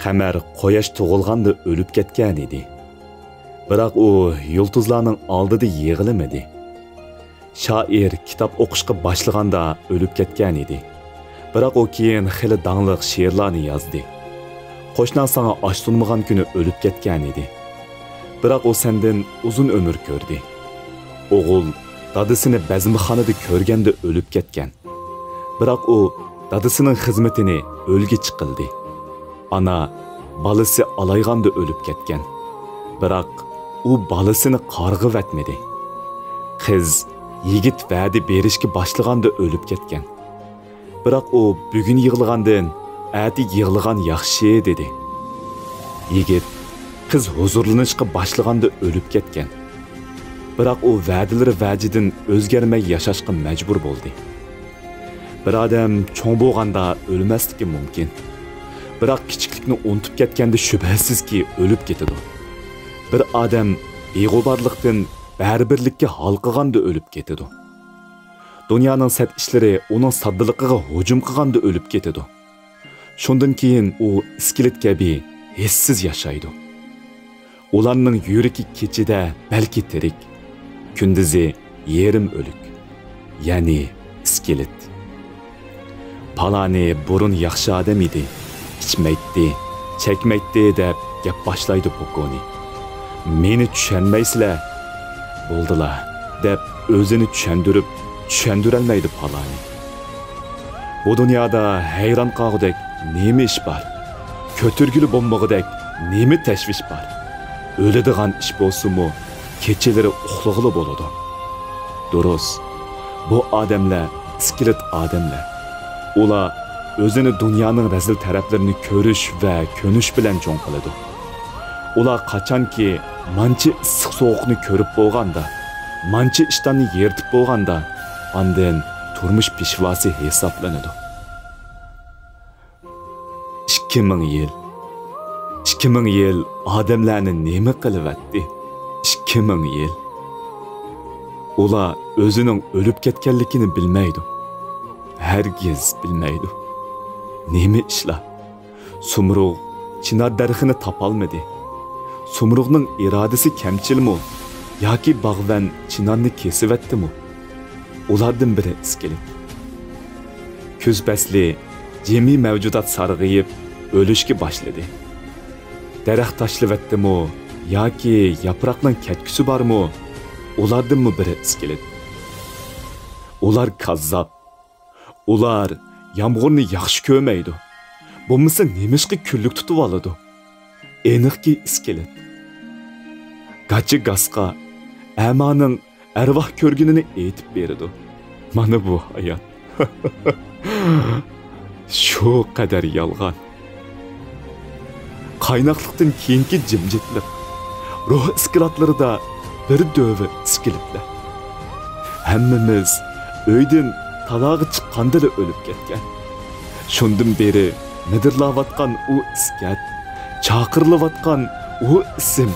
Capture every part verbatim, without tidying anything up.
قەمەر قۇياش تۇغۇلغاندا ئۆلۈپ كەتكەن ئىدى. بىراق ئۇ يۇلتۇزلارنىڭ ئالدىدا يىغلىمىدى. شائىر كىتاب ئوقۇشقا باشلىغاندا ئۆلۈپ كەتكەن ئىدى. بىراق ئۇ كېيىن خېلى داڭلىق شېئىرلارنى يازدى. قوشناڭ ساڭا ئاش سۇنمىغان كۈنى ئۆلۈپ كەتكەن ئىدى. بىراق ئۇ سەندىن ئۇزۇن ئۆمۈر كۆردى. ئوغۇل دادىسىنى بەزمىخانىدا كۆرگەندە ئۆلۈپ كەتكەن. بىراق ئۇ دادىسىنىڭ خىزمىتىنى ئۈلگە چىقىلدى. ئانا بالىسى ئالايغاندا ئۆلۈپ كەتكەن. بىراق ئۇ بالىسىنى قارغىۋەتمىدى. قىز يىگىت ۋەدە بېرىشكە باشلىغاندا ئۆلۈپ كەتكەن. بىراق ئۇ بۈگۈن يىغلىغاندىن ئەتە يىغلىغان ياخشى دېدى. يىگىت قىز ھۇزۇرلىنىشقا باشلىغاندا ئۆلۈپ كەتكەن. بىراق ئۇ ۋەدىلىرى ۋەجىدىن ئۆزگەرمەي ياشاشقا مەجبۇر بولدى. بىر ئادەم چوڭ بولغاندا ئۆلمەسلىكى مۇمكىن. بىراق كىچىكلىكنى ئۇنتۇپ كەتكەندە شۈبھىسىزكى ئۆلۈپ كېتىدۇ. بىر ئادەم بىغۇبارلىقتىن بەرىبىرلىككە ھالقىغاندا ئۆلۈپ كېتىدۇ. دۇنيانىڭ سەت ئىشلىرى ئۇنىڭ ساددىلىقىغا ھۇجۇم قىلغاندا ئۆلۈپ كېتىدۇ. شۇندىن كېيىن ئۇ ئىسكىلىت كەبى ھېسسىز ياشايدۇ. ئۇلارنىڭ يۈرىكى كېچىدە بەلكى تىرىك، كۈندۈزى يېرىم ئۆلۈك، يەنى ئىسكىلىت. پالانى بۇرۇن ياخشى ئادەم ئىدى، ئىچمەيتتى، چەكمەيتتى دەپ گەپ باشلايدۇ پوكونى. مېنى چۈشەنمەيسىلەر، بولدىلا دەپ ئۆزىنى چۈشەندۈرۈپ چۈشەندۈرەلمەيدۇ پالانى. بۇ دۇنيادا ھەيران قالغۇدەك نېمە ئىش بار؟ كۆتۈرگىلى بولمىغۇدەك نېمە تەشۋىش بار؟ ئۆلىدىغان ئىش بولسىمۇ، كېچىلىرى ئۇخلىغىلى بولىدۇ. دۇرۇس، بۇ ئادەملەر ئىسكىلىت ئادەملەر. ئۇلار ئۆزىنى دۇنيانىڭ رەزىل تەرەپلىرىنى كۆرۈش ۋە كۆنۈش بىلەن چوڭ قىلىدۇ. ئۇلار قاچانكى مانچە ئىسسىق سوغۇقنى كۆرۈپ بولغاندا، مانچە ئىشتاننى يىرتىپ بولغاندا، ئاندىن تۇرمۇش پېشۋاسى ھېسابلىنىدۇ. ئىككى مىڭ يىل. ئىككى مىڭ يىل ئادەملەرنى نېمە قىلىۋەتتى؟ ئىككى مىڭ يىل. ئۇلار ئۆزىنىڭ ئۆلۈپ كەتكەنلىكىنى بىلمەيدۇ. ھەرگىز بىلمەيدۇ. نېمە ئىشلار؟ سۇمرۇغ چىنار دەرىخىنى تاپالمىدى. سۇمرۇغنىڭ ئىرادىسى كەمچىلمۇ ياكى باغۋەن چىنارنى كېسىۋەتتىمۇ؟ ئۇلاردىن بىرى ئىسكىلىت. كۈز پەسلى جىمى مەۋجۇدات سارغىيىپ، ئۆلۈشكە باشلىدى. دەرەخ تاشلىۋەتتىمۇ ياكى ياپراقنىڭ كەتكۈسى بارمۇ؟ ئۇلاردىنمۇ بىرى ئىسكىلىت. ئۇلار كاززاپ. ئۇلار يامغۇرنى ياخشى كۆرمەيدۇ. بولمىسا نېمىشقا كۈنلۈك تۇتۇۋالىدۇ؟ ئېنىقكى ئىسكىلىت. گاچا گاسقا ئەمانىڭ ئەرۋاھ كۆرگىنىنى ئېيتىپ بېرىدۇ. مانا بۇ ھايات. شۇ قەدەر يالغان. قايناقلىقتىن كېيىنكى جىمجىتلىق. روھ ئىسكىلاتلىرىدا بىر دۆۋە ئىسكىلىتلەر. ھەممىمىز ئۆيدىن تالاغا چىققاندىلا ئۆلۈپ كەتكەن. شۇندىن بېرى مىدىرلاۋاتقان ئۇ ئىسكەت، چاقىرىلىۋاتقان ئۇ ئىسىم،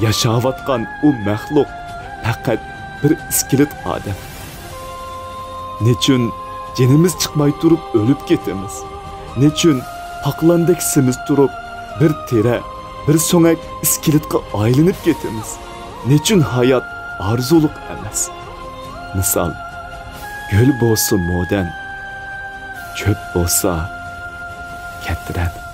ياشاۋاتقان ئۇ مەخلۇق پەقەت بىر ئىسكىلىت ئادەم. نېچۈن جېنىمىز چىقماي تۇرۇپ ئۆلۈپ كېتىمىز؟ نېچۈن پاقلاندەك سېمىز تۇرۇپ، بىر تېرە، بىر سۆڭەك ئىسكىلىتقا ئايلىنىپ كېتىمىز؟ نېچۈن ھايات ئارزۇلۇق ئەمەس؟ مىسال، گۈل بولسا مودەن، چۆپ بولسا كەترەن.